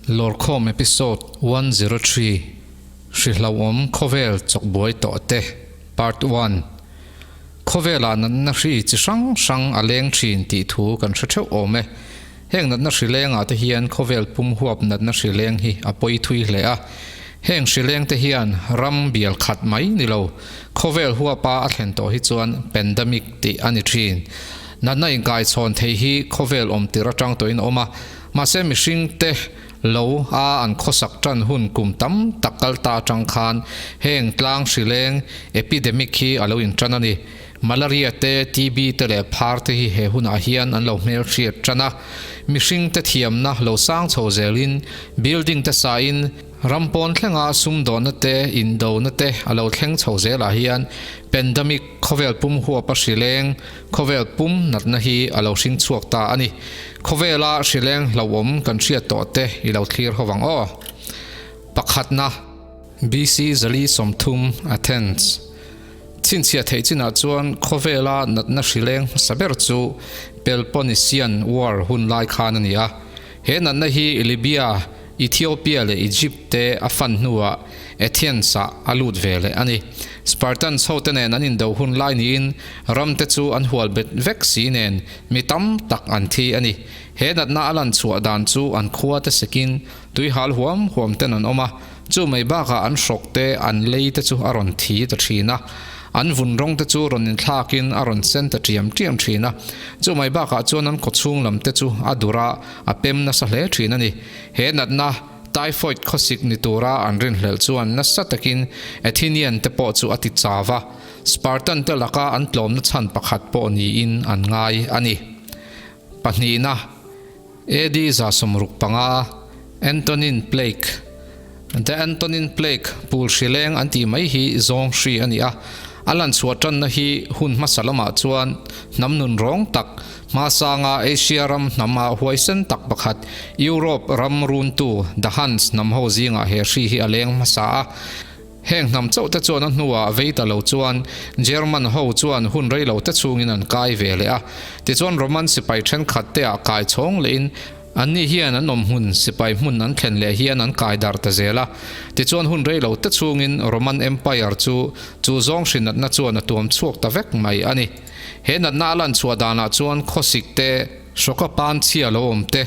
Lawrkhawm Episode 103, Hrihlauhawm Khawvel Chawkbuai Tawh Te, Part One, Khawvelah natna hri chi hrang hrang a leng thin tih thu kan hre theuh awm e. Heng natna hri lengah te hian khawvel pum huap natna hri leng hi a pawi thui hle a. Heng hri leng te hian ram bial khat mai ni lo, khawvel huapa a thlen tawh hi chuan pandemic tih a ni thin. Natna inkaichhawn thei hi khawvel awm tir atang tawhin a awm a, mahse mihring te lo a an khawsak tan hun kum tam tak kal ta atang khan heng tlang hri leng, epidemic, hi a lo intan a ni. Malaria te, TB te leh phar te hi he hunah hian an lo hmelhriat tan a. Mihring te thiamna lo sang chho zelin, building te sain, ram pawn thlenga sumdawnna te, indona te a lo thleng chho zelah hian pandemic, khawvel pum huapa hrileng, khawvel pum natna hi a lo hring chhuak ta a ni. Khawvela hrileng hlauhawm kan hriat tawh te i lo thlir ho vang aw. Pakhatna. BC 430, Athens. Chhinchhiah theih chinah chuan khawvela natna hrileng hmasa ber chu Peloponnesian War hun lai khan a ni a. He natna hi Libya, Ethiopia leh Egypt te a fan hnuah Athens-ah a lut ve leh a ni. Spartans hote nen an indo hun lai niin ramte chu an hual bet vek si nen mi tam tak an thi a ni. He natna a lan chhuah dan chu an khua te sekin tuihal huam huam ten an awm a. Chu mai bakah an hrawk te, an lei te chu a rawn thi ta thin a, an vun rawng te chu rawn inthlakin a rawn sen ta ṭiam ṭiam thin a. Chu mai bakah chuan an kawchhung lam te chu a dur a, a pem nasa hle thin a ni. He natna, typhoid khawsik ni tura an rinhlelh chuan nasa takin Athenian te pawh chu a ti chau va, Spartan te laka an tlawmna chhan pakhat pawh niin an ngai a ni. Pahnihna. AD 65, Antonin Plague The Antonin Plague, Pul hrileng an tih mai hi zawng hri a ni a. A lan chhuah tanna hi hun hmasa lamah chuan hnam nun rawng tak, hmasanga Asia ram hnama huaisen tak pakhat, Europe ram runtu The Huns hnam ho zingah he hri hi a leng hmasa a. Heng hnam chauh te chuan a hnuah vei ta lo chuan German ho chuan hun rei lo te chhungin an kai ve leh a. Tichuan Roman sipai thenkhat te ah kai chhawng lehin anni hian an awm hmun sipai hmun an thlen leh hian an kai dar ta zel a. Tichuan hun rei lo te chhungin Roman Empire chu chu zawng hrinatna chuan a tuam chhuak ta vek mai a ni. He natna a lan chhuah danah chuan khawsik te, hrawka pan chhia lo awm te,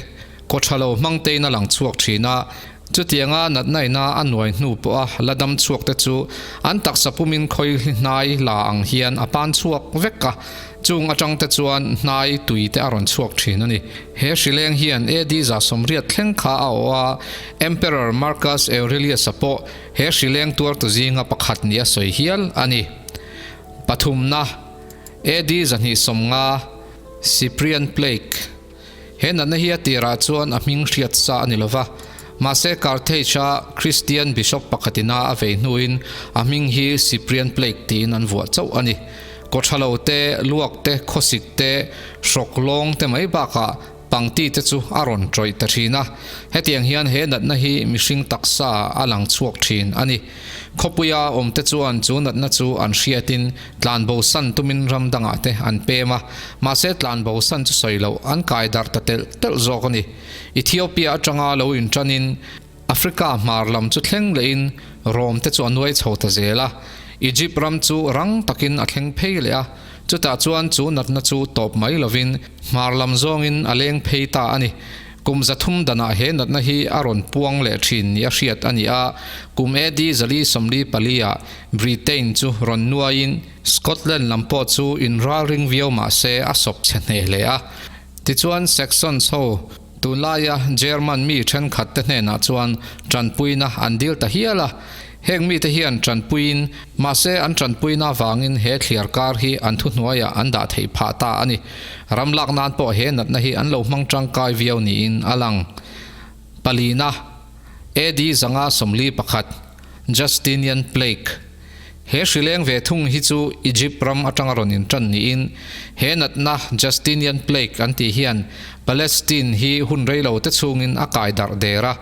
kawtha lo hmang tein a lang chhuak thin a. Chutianga natna ina a nuai hnu pawha la dam chhuak te chu an taksa pumin khawi hnai la ang hian a pan chhuak vek a, chung atang te chuan hnai tui te a rawn chhuak thin a ni. He hrileng hian AD 180 thleng kha a awh a, Emperor Marcus Aurelius-a pawh he hrileng tuartu zinga pakhat ni a sawi hial a ni. Pathumna, AD 250, Cyprian Plague. He natna hi a tirah chuan a hming hriat sa a ni lo va, mahse Carthage-a Kristian bishop pakhatina a vei hnuin a hming hi Cyprian Plague tiin an vuah chauh a ni. Kawthalo te, luak te, khawsik te, hrawk lawng te mai bakah pangti te chu a rawn tawih ta thin a. Hetiang hian he natna hi mihring taksa a lang chhuak thin a ni. Khawpuia awmte chuan chu natna chu an hriatin tlanbosan tumin ram dangah te an pem a, mahse tlanbosan chu sawi loh an kai darh ta telh telh zawk a ni. Ethiopia atanga lo inṭanin Africa hmar lam chu thleng lehin Rome te chu a nuai chho ta zel a, Egypt ram chu rang takin a thleng phei leh a, chutah chuan chu natna chu tawp mai lovin hmar lam zawngin a leng phei ta a ni. Kum 300 danah he natna hi a rawn puang leh thin ni a hriat a ni a, kum AD 444 ah Britain chu rawn nuaiin Scotland lam pawh chu inralring viau mah se a sawp chhe hneh hle a. Tichuan Saxons ho tunlaia German mi thenkhat te hnenah chuan tanpuina an dil ta hial a. Heng mite hian tanpuiin mahse an tanpuina avangin he thliar kar hi an thuhnuaiah an dah theih phah ta a ni. Ram lak nan pawh he natna hi an lo hmang tangkai viau niin a lang. Palina, AD 541, Justinian Plague. He hrileng ve thung hi chu Egypt ram atanga rawn intan niin he natna Justinian Plague an tih hian Palestine hi hun reilo te chhungin a kai darh der a.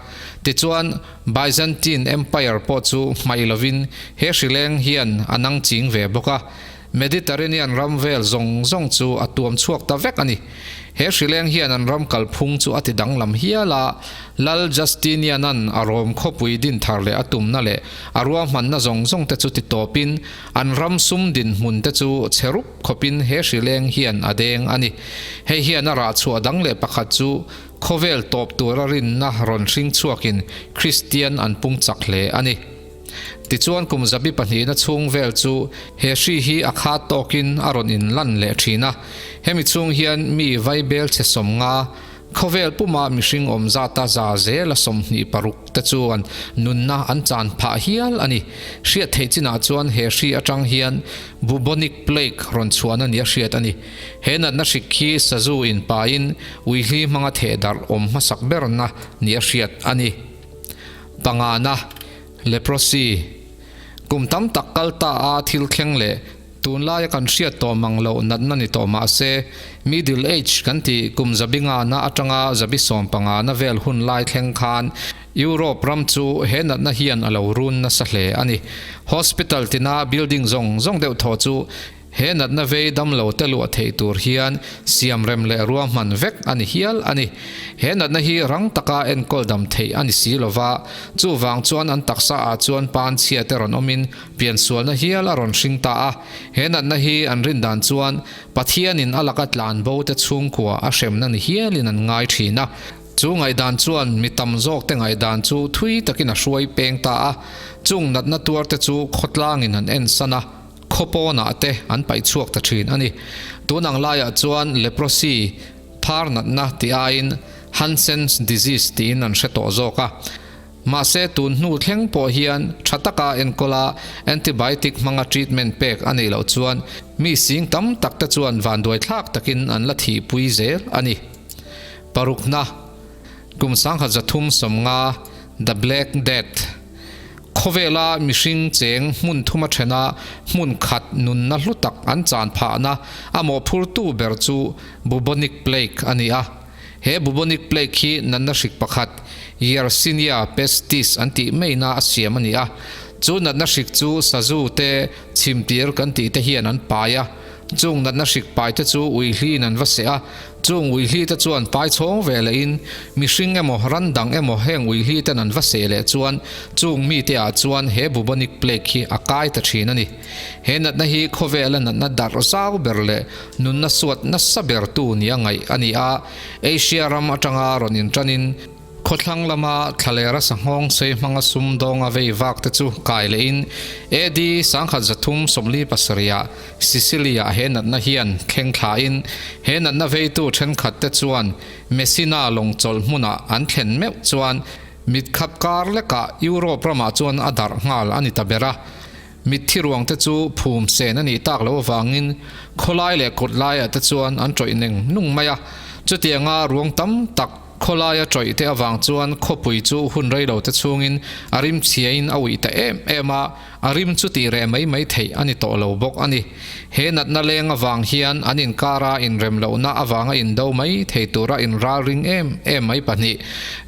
Tichuan, Byzantine Empire pawh chu hmaih lovin he hrileng hian a nang ching ve bawk a, Mediterranean ram vel zawng zawng chu a tuam chhuak ta vek a ni. He hrileng hian an ram kalphung chu a ti danglam hial a, Lal Justinian-a'n a Rom khawpui din thar leh a tumna leh a ruahmanna zawng zawng te chu ti tawpin an ram sum dinhmun te chu chhe rup khawpin he hrileng hian a deng a ni. Hei hian a rah chhuah dang leh pakhat chu khawvel tawp tura rinna rawn hring chhuakin Kristian an pung chak hle a ni. Tichuan kum zabi pahnihna chhung vel chu he hri hi a khat tawkin a rawn inlan leh thin a. Hemi chhung hian mi vaibel chhe 50, khawvel puma mihring awm zata za zela 26 te chuan nunna an chan phah hial a ni. Hriat theih chinah chuan he hri atang hian bubonic plague rawn chhuahna nia hriat a ni. He natna hrik hi sazu inpain uihli hmanga theh darh awm hmasak berna nia hriat a ni. Pangana, Leprosy, Kum tam tak kal ta a thil thleng leh tunlaia kan hriat tawh mang loh natna ni tawh mah se, Middle Age kan tih kum zabi ngana atanga zabi 15 na vel hun lai thleng khan Europe ram chu he natna hian a lo run nasa hle a ni. Hospital tina building zawng zawng deuh thaw chu He natna vei dam lo te luah theih tur hian siam rem leh ruahman vek a ni hial a ni. He natna hi rang taka enkawl dam theih a ni si lo va, chuvang chuan an taksa ah chuan pan chhia te rawn awmin piansualna hial a rawn hring ta a. He natna hi an rin dan chuan Pathianin a laka tlan bo te chhungkua a hremna ni hialin an ngai thin a. Chu ngaihdan chuan mi tam zawk te ngaihdan chu thui takin a hruai peng ta a, chung natna tuar te chu khawtlangin an ensan a. Khaw pawnah te an paih chhuak ta thin a ni. Tun ang laiah chuan leprosy, phar natna tih aiin Hansen's disease tiin an hre tawh zawk a. Mahse tun hnu thleng pawh hian tha taka enkawl a antibiotic hmanga treatment pek a nih loh chuan mi sing tam tak te chuan vanduai thlak takin an la thihpui zel a ni. Parukna, Kum 1350, The Black Death. Khawvela mihring cheng hmun thuma thena hmun khat nunna hlu tak an chan phahna a mawhphurtu ber chu bubonic plague a ni a. He bubonic plague hi natna hrik pakhat, Yersinia pestis an tih maina a siam a ni a. Chu natna hrik chu sazu te, chhimtir kan tih te hian an pai a. Chung natna hrik pai te chu uihliin an va seh a. Chung uihli te chuan pai chhawng ve lehin mihring emaw ran dang emaw heng uihli ten an va seh leh chuan chung mite ah chuan he bubonic plague hi a kai ta thin a ni. He natna hi khawvela natna darh zau ber leh nunna suat nasa ber tu nia ngaih a ni a, Asia ram atanga rawn intanin, Khawthlang lama thlalera sanghawng sei hmanga sum dawnga vei vak te chu kai lehin AD 1347 ah Sicily-ah he natna hian thleng thlain he natna veitu thenkhat te chuan Messina lawng chawlh hmunah an thlen meuh chuan mitkhap kar lekah Europe ramah chuan a darh nghal a ni ta ber a. Mitthi ruang te chu phum sen a nih tak loh avangin khawlai leh kawt laiah te chuan an tawih neng nung mai a. Chutianga ruang tam tak khawlaia tawih te avang chuan khawpui chu hun rei lo te chhungin a rim chhiain a uih ta em em a, a rim chu tih reh mai mai theih a ni tawh lo bawk a ni. He natna leng avang hian an inkara inrem lohna avanga indo mai thei tura inralring em em mai pahnih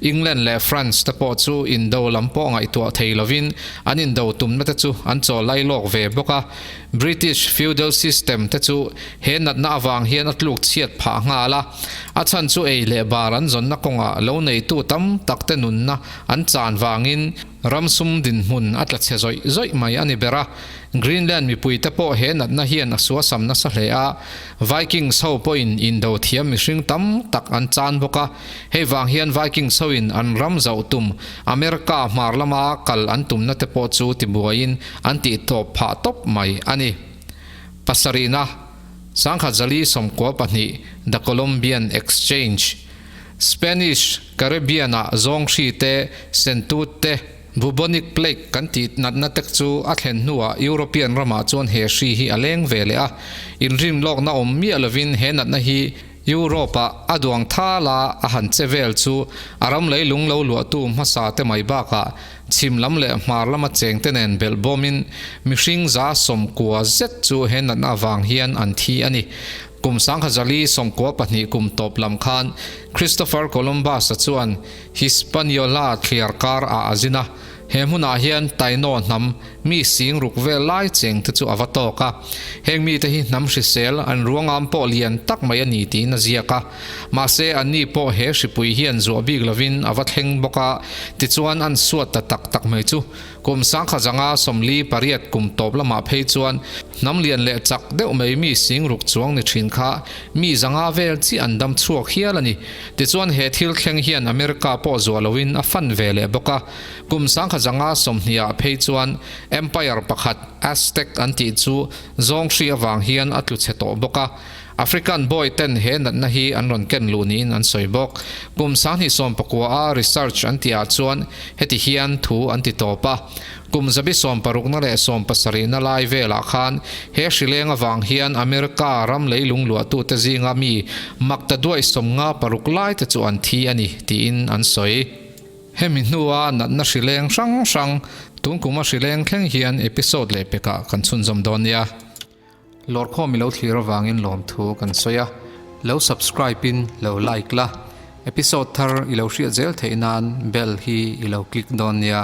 England leh France te pawh chu indo lam pawh ngaihtuah thei lovin An indo tumna te chu an chaw lai lawk ve bawk a, British feudal system te chu he natna avang hian a tluk chhiat phah nghal a, a chhan chu ei leh bar an zawnna kawngah lo neitu tam tak te nunna an chan vangin ram sum dinhmun a tla chhe zawih zawih mai a ni ber a. Greenland mipui te pawh he natna hian a suasam nasa hle a, Vikings ho pawhin indo thiam mihring tam tak an chan bawk a, hei vang hian Vikings hoin an ram zauh tum America hmar lama kal an tumna te pawh chu tibuaiin an tih tawp phah tawp mai a ni. Pasarihna, 1092 The Columbian Exchange, Spanish Caribbean-ah zawng hri te, sentut te, Bubonic plague kan tih natna tek chu a thlen hnuah European ramah chuan he hri hi a leng ve leh a, inrin lawkna awm miah lovin he natna hi Europe-ah a duang thal a, a han che vel chu a ram leilung lo luahtu hmasa te mai bakah chhim lam leh hmar lama chengte nen belh bawmin mihring 190 zet chu he natna avang hian an thi a ni. Kum 1092 kum tawp lam khan Christopher Columbus-a chuan Hispaniola thliar kar ah a zin a. He hmunah hian Taino hnam mi sing ruk vel lai cheng te chu a va tawk a. Heng mite hi hnam hrisel an ruangam pawh lian tak mai a ni tiin a ziak a. Mahse, anni pawh he hripui hian zuah bik lovin a va thleng bawk a, tichuan an suat ta tak tak mai chu. Kum sangkha zanga 48 kum tawp lamah phei chuan hnam lian leh chak deuh mai mi sing ruk chuang ni thin kha mi zanga vel chiah an dam chhuak hial a ni. Tichuan he thil thleng hian America pawh zuah loin a fan ve leh bawk a. Kum sangkha zanga sawmhnih ah phei chuan Empire pakhat Aztec an tih chu zawng hri avang hian a tlu chhe tawh bawk a. African boy ten he natna hi an rawn ken luh niin an sawi bawk. Kum 2019 a research an tih ah chuan heti hian thu an ti tawp a. Kum zabi sawmparukna leh sawmpasarihna lai velah khan he hrileng avang hian America ram leilung luahtute zinga mi makta duai 56 lai te chu an thi a ni tiin an sawi. Hemi hnua natna hrileng hrang hrang tun kuma hrileng thleng hian episode leh pekah kan chhunzawm dawn nia. Lawrkhawm i lo thlir avangin lawmthu kan sawi a, lo subscribe in lo like la, episode thar i lo hriat zel theih nan bell hi i lo click dawn nia.